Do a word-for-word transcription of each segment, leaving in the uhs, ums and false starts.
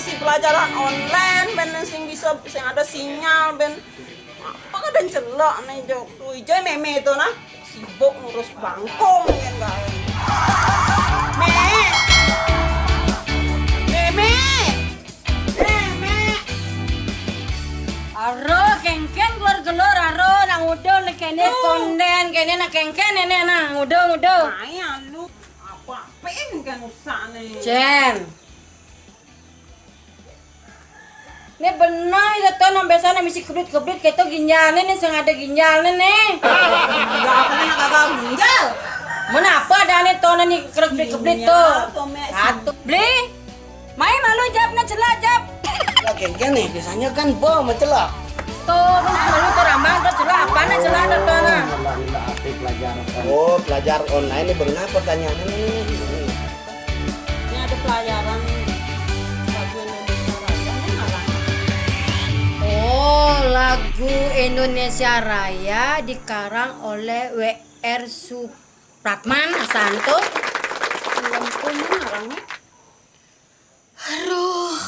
Si pelajaran online, ben sing bisa, sing ada sinyal, ben apa kadén celak né, Jok. Tuh, ijo mémé to nah, sibuk ngurus bangkong, kan, kan. Mé. Mémé. Mémé. Aro, kénkén gelor-gelor, aro, nang udo né kéné. Tuh. Kondén, kéné nah kénkén, néné nah, udo, udo. Ay, lu, apa-apain kan usah né. Cén. Né bener itu to, nang biasa nang misi keblit-keblit kéto ginjalné né, sing ada ginjalné né. Enggak, apa nak gagal ginjal? Men apa adané to, né keblit-keblit to. Ginjal, to, Mek. Atuh. Beli. Mai malu jap né celak jap. Lah, kénkén né, biasanya kan bo mencelak. To, men malu to rambang to celak, apa né celak to, to nah. Mengulang-ulang apa pelajaran. Oh, pelajar online ini benar pertanyaannya ini. Ini ada pelajaran lagu Indonesia Raya, ini ngarang. Oh, lagu Indonesia Raya dikarang oleh W R Supratman Santo. Film pun ngarang, ya? Aduh,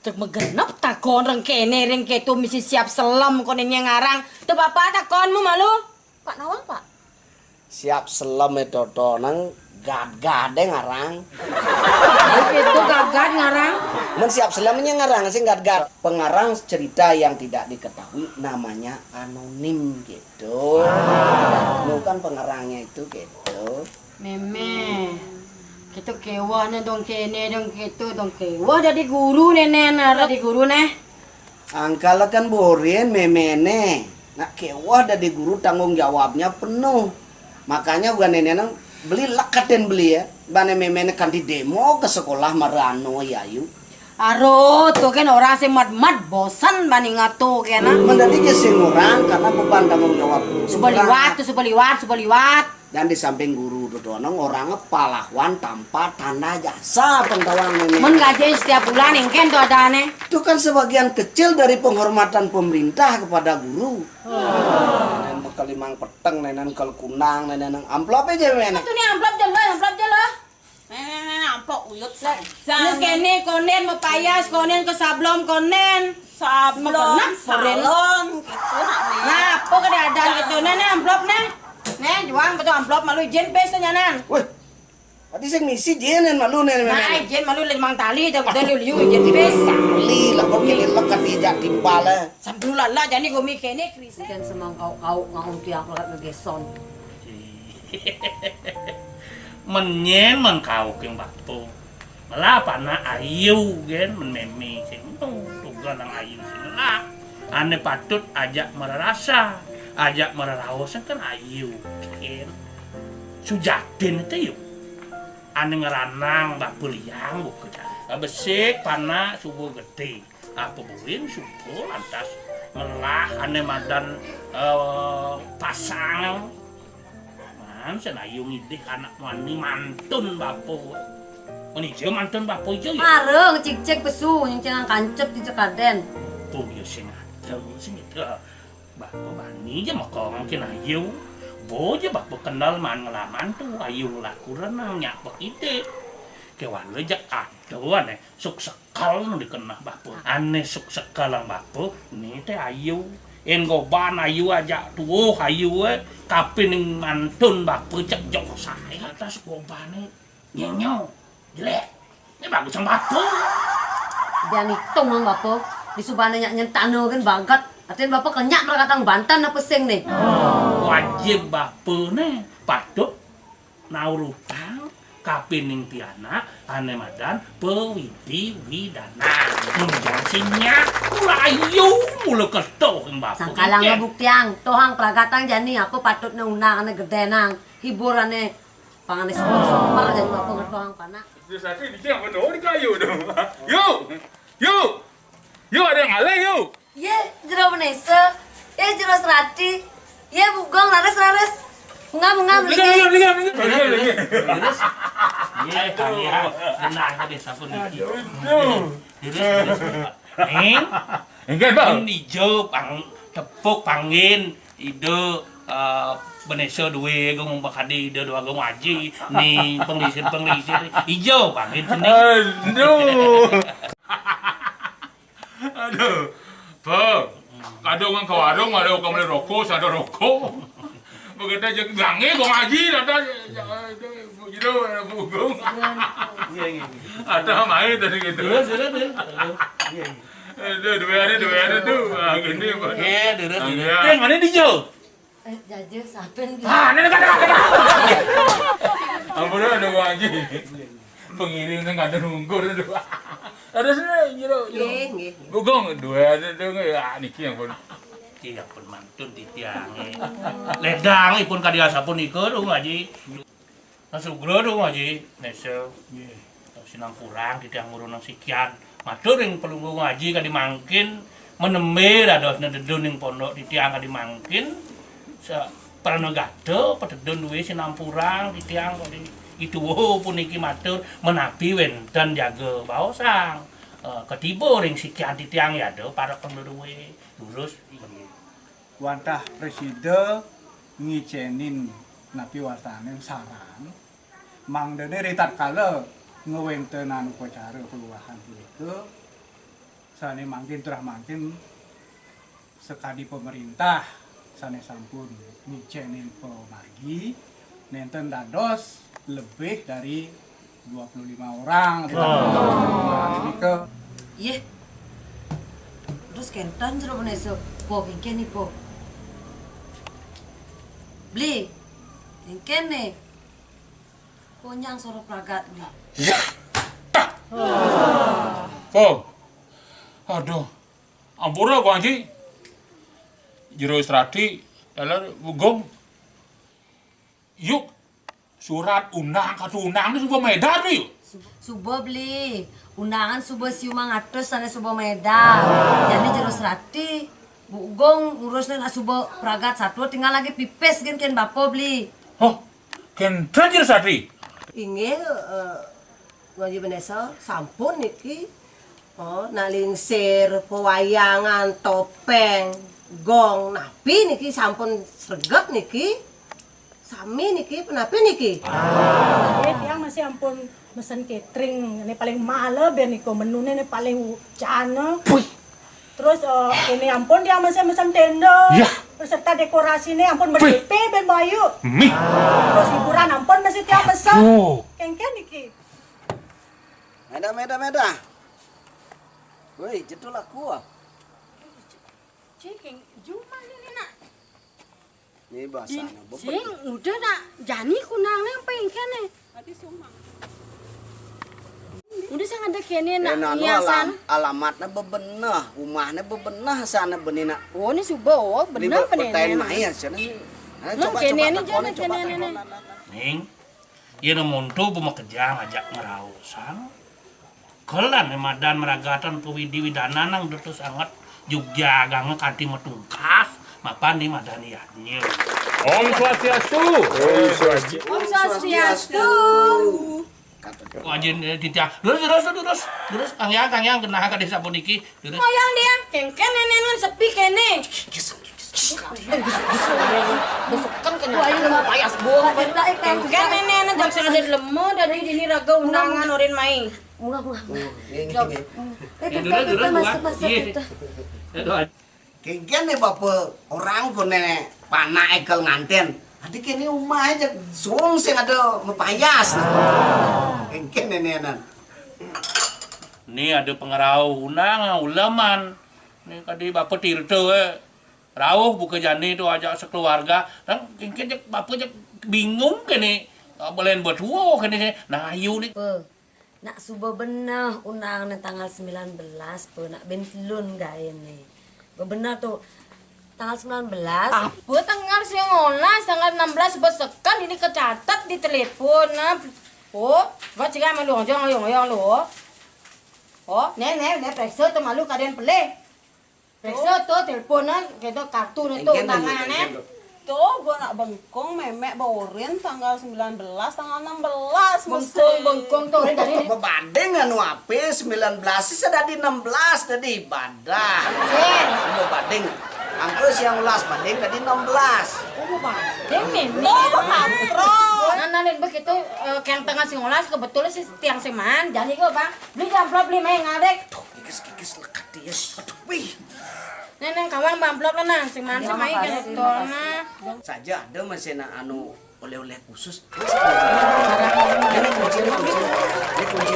truk megenep takon reng kéné, reng kéto misi Siap Selem koné nyang ngarang. To bapa takonmu malu. Pak Nawang, Pak. Siap Selem itu to nang gad-gadé ngarang. Itu gad-gad ngarang. Men Siap Selem nyang ngarang sing gad-gad. Pengarang cerita yang tidak diketahui namanya anonim gitu. Itu kan pengarangnya itu gitu. Mémé. Kéto kéweh né dong kéné dong kéto dong kéweh dadi guru néné, dadi guru né. Angkal kan borin méméné. Nak kéweh dadi guru tanggung jawabnya penuh. Makanya gua néné nang beli lekatén beli ya. Bana méméné kanti demo ke sekolah marano ya yu. Aro, to kan orang sing mat-mat bosan bani ngato kan. Menjadi ke sing orang karena beban tanggung jawab. Suba liwat, to suba liwat, suba liwat. Dan di samping guru to donong orang pahlawan tanpa tanda jasa pengtawang ini. Men gaji setiap bulan engkén to adané. Itu kan sebagian kecil dari penghormatan pemerintah kepada guru. Nénén bekal limang peteng, nénén kal kunang, nénén amplop aja mémé. Itu nih amplop jelo, amplop jelo. Nénén amplop uyut saja. Kéné kondén mapayas, kondén ke sablon, kondén. Sablon, salon, gitu nak. Nah, apa kada ada gitu. Nah, nah, amplop nah. Nah, juang betul amplop malu ijin pés to nyanan. Wéh. Ati sing misi jin malu né. Nah, ijin malu limang tali, jang udah liu ijin pés. Tali lah kok kéné lekat di jak timpal eh. Sambil lala jani gumi kéné krisé. Kan semang kau-kau ngaung tiang lekat ngegeson. Menyén men kau king bapa. Malah panak ayu gén men mémé sing tu, tuga nang ayu sing lah. Ané patut ajak mararasa, ajak mararaos kan ayu gén. Sujatin itu yuk. Ané ngranang bapa liang buka jari. Besik panak suba gedé. Apa buin suba lantas melah ané madan eh, pasang. Man, sén ayu ngidih anak muani mantun bapa. Mun ija mantun bapa ija ya. Areng cicik pesu nyengcengang kancut di cekadén. Tuh ya sing ada, sing ada. Bapa bani ja maka mungkin ayu. Bo ja bapa kenal man ngelaman tu ayu laku renang nyak pakidé. Kéwala jak ada ané suk sekal nu dikenah bapa. Ané suk sekal ang bapa, ni té ayu. Yén goban ayu ajak tuwuh ayu, eh, kapining mantun bapa cek jok saé. Atas gobané nyenyo, jelék. Ini bagus ang bapa. Dia ngitung ang bapa, di subana nyak nyentana kan bagat. Artin bapa kenyak mergatang bantan apa sing nih. Wajib bapa né patut naur utang kapining pianak ané madan pawidi widana. Mun jan sinyak mula ayu mula keto ing bapa. Sangkalang ngebuktiang, tohang pragatang jani apa patutné undang ané gedé nang hiburane pangané super-super jani bapa ngetohang panak. Terus aku bikin apa tuh di kayu tuh. Yuk, yuk, yuk ada yang alay yuk. Yé, Jero Menesa. Yé, Jero Serati. Yé, Bugong, rares, rares. Bunga, bunga, melingin. Melingin, melingin, melingin. Terus? Iya, iya. Benar, habis sampun niki. Terus, terus. Ning, enggak, Bang. Ijo pang tepuk pangin, ida eh, Menesa duwe agung pakadi, ida duwe agung aji, ni penglisir-penglisir. Ijo pangin sini. Aduh. Aduh, Bang. Kadung ka warung, ada ka meuli roko, sada roko. Begitu jeung gangé, Gong Haji, ada, gitu, bugung. Iya, iya. Ada main tadi gitu. Terus, terus, terus. Iya, iya. Aduh, dua hari, dua hari tuh. Ah, gini, Bang. Iya, terus, terus. Iya. Yang mana di jauh? Eh, jaja saben. Ah, ini kata, kata. Ampun, ada Gong Haji. Pengiring nang kada nungkur tu. Ada sini, jero, jero. Nggih, nggih. Bugong, dua ada tu, ya, niki yang pun. Niki yang pun mantun titiang, eh. Ledang ipun kadi asapun iko tu, Haji. Nah, sugra tu, Haji. Nese. Nggih. Sinampurang titiang ngurunang sikian. Matur ring Palungguh Haji kadi mangkin, menembe dadosna dedun ring pondok titiang kadi mangkin. Sa-, pranagata, patedun duwé sinampurang titiang kadi ituwuh puniki matur menapi wénten jaga baosang. Eh, katiba ring sikian titiang yada para pangleduwé. Durus. Wantah prasida ngicénin napi wastané sareng, mangdané ritatkala ngwéntenang upacara paluahan punika, sané mangkin turah mangkin sakadi pamarintah sané sampun ngicénin pamargi, nénten dados lebih dari dua puluh lima orang. Nika. Yéh. Terus kénten jero Vanessa, Po, kénkén né, Po? Bli, kénkén né? Konyang soro pragat, Bli. Ya. Po. Aduh. Ampura, Gong Haji. Jero Srati, dalan Bugong. Yuk, surat undang katu undang ni suba maedar ni, yuk. Su-, suba beli. Undangan suba siu mangatus sané suba maedar. Jani jero Srati, Bugong ngurusné nak suba pragat satua tinggal lagi pipis gén kén bapa beli. Hah? Kén jero Srati? Inggih, eh, Gong Haji Vanessa, sampun niki. Oh, nak lingsir, pewayangan, topéng, gong, napi niki sampun sregep niki? Sami niki, penapi niki? Eh, tiang masih ampun mesen catering, ini paling maleb ya niku, menunya ini paling u-, cana. Terus, eh, ini ampun tiang masih mesen tenda. Yah. Beserta dekorasi ini ampun berdipé ben bayu. Mih. Terus hiburan ampun masih tiang mesen. Aduh. Kénkén niki. Meda, meda, meda. Woi, jedul aku ah. Cing, jumah ini nak. Ini bahasanya. Cing, udah nak. Jani kunang nang pengkén nih. Udah sing ada kéné nak. Alamatnya bebenah, rumahnya bebenah sana benina. Oh, ini suba, oh, benar benar. Mai sana. Nah, coba, kéné coba ini takon, jangan coba kéné takon, ini. Nah, nah, nah. Ning. Yén monto pamakejang ajak ngraosang. Kelan madan mragatan kawidi-widananang dutus anget jugja aganga kanti matungkas, mapan ni madan yadnya. Om Swastiastu. Om Swastiastu. Om Swastiastu. Wajin, eh, titiang. Durus, durus, durus. Durus, kangyang, kangyang, genah ka désa puniki. Durus. Ngoyong dia, kénkén nénénan sepi kéné. Bukan kenyataan mau payas buang. Kénkén nénénan jam sing ada lemo dadi dini raga undangan orin mai. Murah, murah. Durus, durus, masuk, masuk. Kénkén né bapa orang koné panak ékel ngantén. Adi kéné umah aja suung sing ada mapayas. Kénkén nénénan. Ni ada pangrauh undangan uleman. Ni kadi bapa Tirta, eh. Rauh buka jani tu ajak sekeluarga. Nang kénkén jek bapa jek bingung kéné. Ah, belen betuo kéné. Nah, ayu ni. Pe, nak suba beneh undangan tanggal sembilan belas, pe, nak bin telun gaéné. Bebeneh tu tanggal sembilan belas. Apa tanggal sembilan belas, tanggal enam belas suba seken ini kecatet di telepon. Nah. Oh, ba cingak malu ojong oyong oyong lu. Oh, né, né, né, periksa tu malu kadén pelih. Periksa tu teleponan, kéto kartu tu undangan, eh. Tu, gua nak bengkong, mémé baurin tanggal sembilan belas, tanggal enam belas, bengkong, bengkong tu, urin tadi. Bebanding anu apa, sembilan belas sih dadi enam belas, dadi ibadah. Cér. Bebanding. Angka siang ulas banding dadi enam belas. Oh, bebanding nih. Oh, bebanding. Nah, nah, nih, begitu, eh, yang tengah sing ulas, kebetulan sih tiang seman, jadi gua, Bang, beli amplop, beli main ngadek. Tuh, kikis, kikis, lekat. Tias, aduh, wih. Nih, nang kawang amplop lah, nang. Sing mansé mai kene to, nah. Saja ada masih nak anu oleh-oleh khusus. Ini kunci, ini kunci. Ini kunci.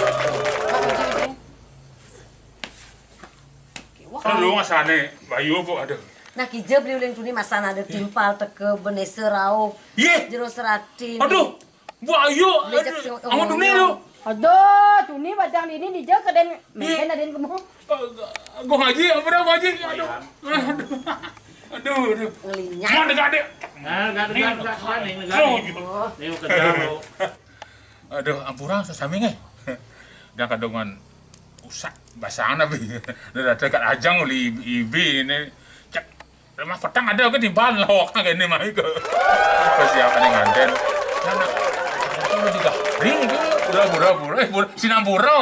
Aduh, masane, Bayu apa? Aduh. Nah, kija beli ulin tuni masana ada timpal teke benese rauh. Yeh. Jero seratin. Aduh, Bayu, aduh, amat duni lu. Aduh, tuni badang dini dija keden menten aden kemu. Gua ngaji, apa dah ngaji? Aduh. Aduh, aduh. Ngelinyah. Mana gak ada? Nah, gak ada, gak ada, gak ada, gak ada. Nih, gak ada. Aduh, ampura sesami nggih. Dia kadungan usak basana bi. Dia datang kat ajang uli ibi ini. Cek, rumah petang ada ke di ban lawak kan ini mah ke. Persiapan yang nganten. Nah, nah. Itu udah tiga hari ini, pura-pura, pura, eh, pura, sinampura.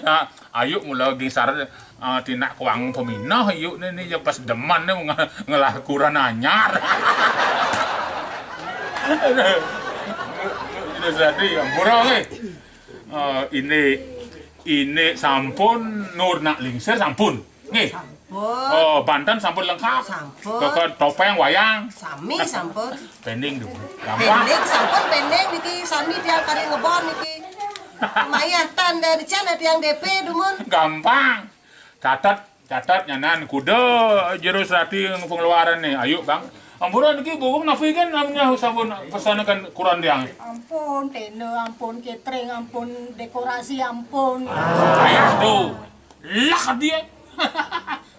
Nah, ayo mula gingsar, ah, tinak kuang peminah, yuk ni, ni je pas deman ni nge-, ngelah kuran anyar. Sudah jadi, ampura, eh. Ah, ini, ini sampun, nur nak lingsir sampun. Nggih. Sampun. Oh, banten sampun lengkap. Sampun. Keke topeng wayang. Sami sampun. Pending dulu. Gampang. Pending sampun pending niki sami tiang kari ngebon niki. Lumayan tanda dican ada tiang D P dumun. Gampang. Catat, catat nyanan kuda jero serati pengeluaran nih. Ayo, Bang. Ampura niki burung napi kan namanya sabun pesan kan kuran tiang. Ampun, tenda, ampun, catering, ampun, dekorasi, ampun. Ayo, tuh. Lah dia.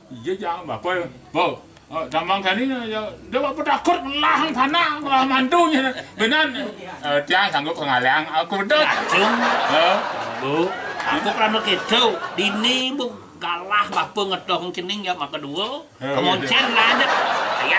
Iya, jangan bapak. Bo, eh, tambang kali ya, dia bapak takut ngelah tanah, ngelah mantunya. Benar. Eh, tiang sanggup pengalian aku betul. Lajeng, eh, Bu, aku krana kedo, dini Bu galah bapa ngedoh cening ya maka dua. Eh, kemoncen lanjut.